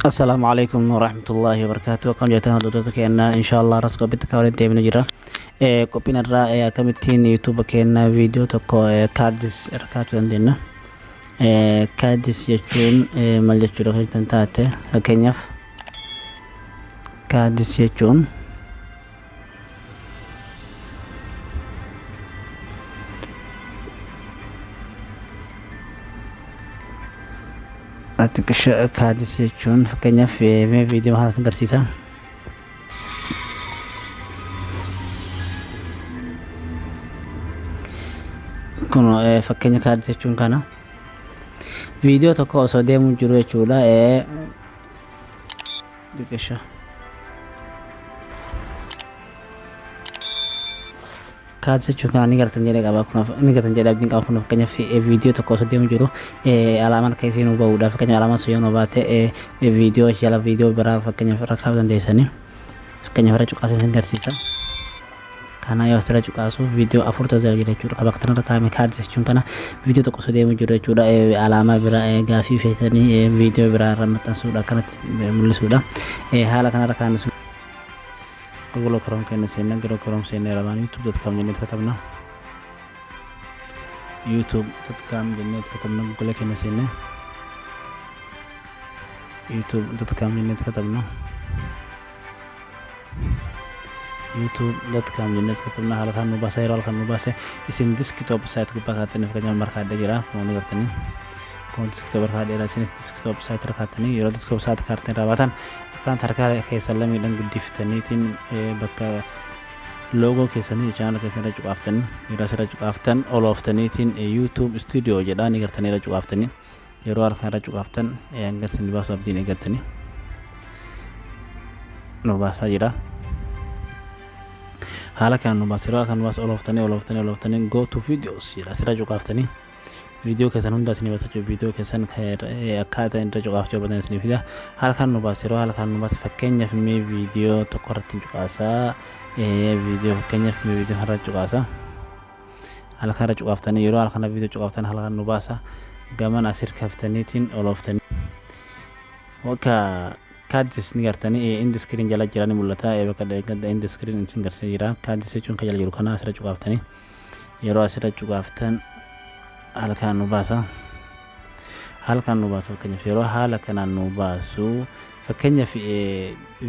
Assalaamu alaikum warahmatullahi wabarakatuh. Akkam jirtan hordoftoota keenya, inshallah ras qophiitti kan walitti deebinu jira. Qophiin irraa akkamittiin YouTube keenya viidiyoo tokko cards irra kaa'achuu dandeenya. Cards jechuun maal jechuudha kan jettan taate, fakkeenyaaf cards jechuun cards jechuun fakkeenyaaf mee viidiyoo kana agarsiisa. Kun fakkeenya cards jechuun kana viidiyoo tokko osoo deemuu jiru jechuudha. Xiqqisha. Cards jechuun kana ni gartan jedhee qaba, kun ni gartan jedhee abdiin qaba. Kun fakkeenyaaf viidiyoo tokko osoo deemu jiru alaamaan akka isiin nu bahuudha. Fakkeenyaaf alaamaan sun yoo nu baate, viidiyoo jala viidiyoo biraa fakkeenyaaf irra kaa'uu dandeessanii. Fakkeenyaaf irra cuqaasee isin garsiisa. Kana yoo asirra cuqaasu viidiyoo afur ta'u jira jechuudha. Bakka kanarra kaa'ame cards jechuun kana viidiyoo tokko osoo deemu jiru jechuudha. Alaamaa biraa gaafii feetanii viidiyoo biraa irra maxxansuudha, akkanatti mul'isuudha. Haala kanarra kaa'ame sun Google Chrome keenya seenna. Google Chrome seennee lamaan youtube.com jennee katabna. youtube.com jennee katabna. Google keenya seennee youtube.com jennee katabna. youtube.com jennee katabna. Haala kan nu baasa. Yeroo haala kan nu baase, isin desktop site gubbaa kaa'attanii, fakkeenyaaf markaa adda jira, kun ni gartanii, kun desktop irra kaa'adheera. Isin desktop site irra kaa'attanii, yeroo desktop site kaa'attanii irraa baatan, akkanatti harka keessan lamiidhaan guddiftaniitiin bakka loogoo keessanii chaanala keessan irra cuqaaftanii, yeroo asirra cuqaaftan olooftaniitiin YouTube Studio jedhaa ni gartanii irra cuqaaftanii. Yeroo harka irra cuqaaftan hanga isin baasu abdiin eeggattanii nu baasaa jira. Haala kanaan nu baasa. Yeroo haala kan nu baasa, olooftanii, olooftanii, olooftanii, go to videos jedha. Asirra cuqaaftanii viidiyoo keessan hunda isinii baasa jechuudha. Viidiyoo keessan akkaataa irra cuqaafachuu barbaadan isinii fida. Haala kan nu baasa. Yeroo haala kan nu baase, fakkeenyaaf mee viidiyoo tokko irratti cuqaasaa. Viidiyoo, fakkeenyaaf mee viidiyoo kanarra cuqaasa. Haala kanarra cuqaaftanii, yeroo haala kana viidiyoo cuqaaftan, haala kan nu baasa. Gaman as hirkaftaniitiin olooftanii bakka cards ni gartanii end screen jala jira, ni mul'ata. Bakka gadda end screen isin garsiisee jira. Cards jechuun kan jala jiru kana asirra cuqaaftanii, yeroo asirra cuqaaftan haala kanaan nu baasa. Haala kanaan nu baasa. Fakkeenyaaf yeroo haala kanaan nu baasu, fakkeenyaaf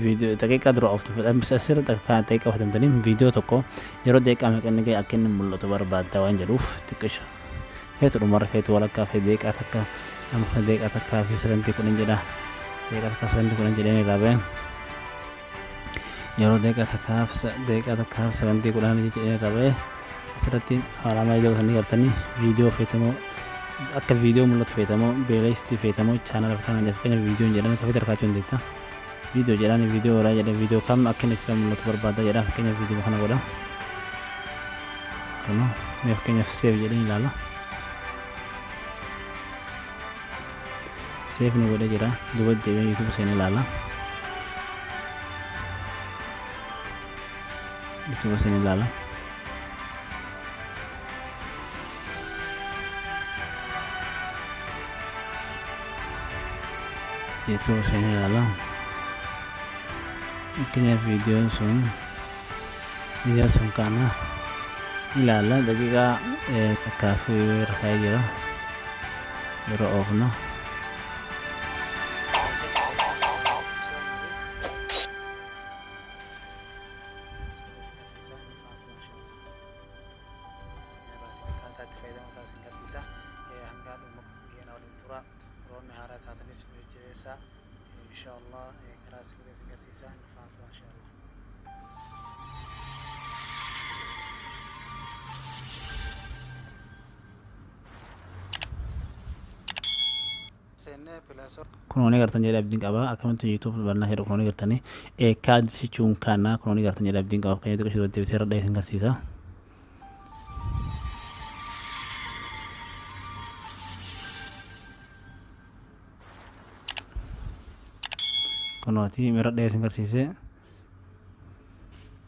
viidiyoo daqiiqaa dura ooftu asirra daqiiqaa fayyadamtanii viidiyoo tokko yeroo daqiiqaa meeqa inni ga'e akka inni mul'atu barbaadda waan jedhuuf, xiqqisha feetu dhumarra, feetu walakkaa, feetu daqiiqaa takka. Amma daqiiqaa takkaa fi sagantii 10 jedha. Daqiiqaa takkaa sagantii 10 jedheen irraa ba'e. Yeroo daqiiqaa takkaaf sagantii 10 jedheen irraa ba'e, asirratti alaamaa ijoo sanii gartanii viidiyoo feetamoo, akka viidiyoo mul'atu feetamoo, playlistii feetamoo, chaanala feetamoo. Fakkeenyaaf viidiyoon jedhame kafee tarkaachuu dandeetta. Viidiyoo jedhaan, viidiyoo godhaa jedhe, viidiyoo kam akka inni sira mul'atu barbaada jedha. Fakkeenyaaf viidiyoo kana godha. Kunoo mee fakkeenyaaf save jedheen ilaala. Save nu godhee jira. Duuba deebi'ee YouTube seenee ilaala. YouTube seenee ilaala. YouTube seenee ilaala. Fakkeenyaaf viidiyoon sun kana ilaala. Daqiiqaa takkaa fi irra kaa'ee jira. Yeroo oofnu Akkaataa itti fayyadama isaa isin garsiisa. Hanga dhuma qophii waliin tura. Warroonni haaraa taatanis nu jajjabeessaa. Inshaallah karaa isin isin garsiisa. Inni faana tura inshaallah. Seennee Play Store. Kunoonni gartan jedhee abdiin qaba. Akkamitti YouTube bannaa jedhu kunoonni gartanii cards jechuun kana kunoonni gartan jedhee abdiin qaba. Fakkeenyaaf xiqqoo ishee deebisee irra dhahee isin garsiisa. Kunooti mira dhahee isin garsiise.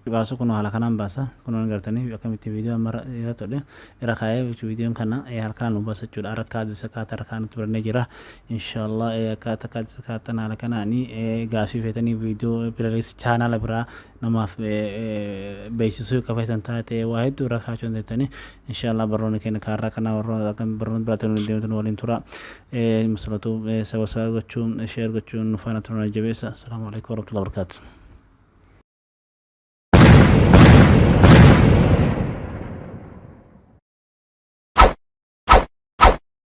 Baasu kun haala kanaan baasa. Kun gartanii akkamitti viidiyoo amma irra tole irra kaa'ee, viidiyoon kana haala kanaan nu baasa jechuudha. Harka isa akkaataa harkaan nutti barannee jira. Inshaallah, akkaataa akkaataan haala kanaanii gaafii feetanii, viidiyoo playlist, chaanaala biraa namaaf beeksisuu akka feetan taate, waa hedduu irra kaa'achuu dandeettanii. Inshaallah, barnoonni keenya kaarraa kana warroota akka barnoonni biraatti nu deemtu waliin tura. Masalatu sababa gochuun, share gochuun nu faana turan jabeessa. Asalaamu alaikum warahmatullahi wabarakatuh.